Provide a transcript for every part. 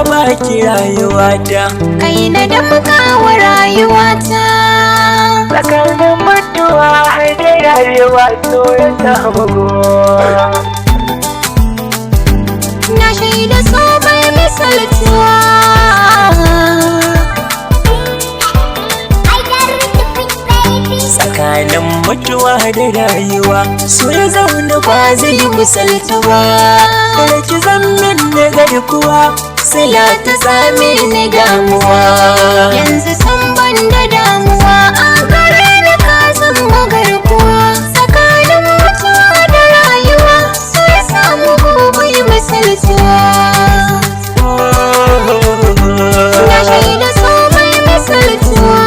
baki rayuwata. Kai na damƙawa rayuwata. Tsakanin mutuwa har da rayuwa so ya samu gowa. Na shaida so bai misaltuwa. Tsakanin mutuwa da rayuwa so ya zauna ba zai yi misaltu ba. Kada ki zammin na garkuwa, sila ta same ni damuwa. Yanzu san ban da damuwa, a gare ni ka zama garkuwa. Tsakanin mutuwa da rayuwa, so ya samu gobe misaltuwa. Na shaida so bai misaltuwa.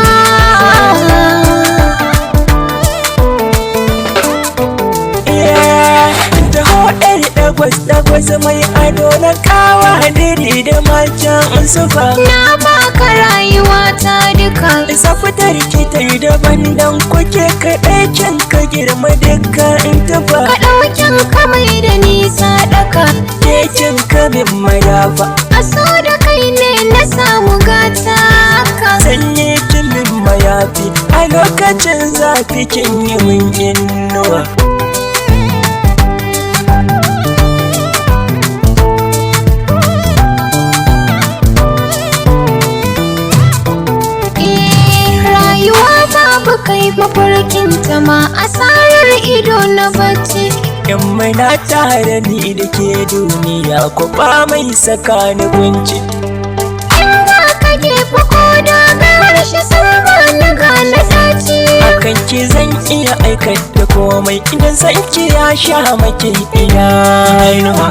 Taho ɗari ɗagwas ɗagwas mai ado na kawa hadiri da macen sufa. Na baka rayuwa ta duka. Isa fitar ki ta yi daban dan kuke kaɗai can ka girma dukkan in tufa. Ka ɗaukin ka mai da nisa ɗaka. Kekin ka min madafa. A so da kai ne na samu gata ka. Sanyi kin min mayafi a lokacin zafi kin yi min inuwa. Eh, rayuwa babu kai mafarkin ta ma asarar ido na bacci. In muna tare ni da ke duniya ko ba mai saka ni kunci. In ba ka gefe ko da gawar shi sun ba ni gane ɗaci. Akan ki zan iya aikata komai idan san ki ya sha maki idanuwa.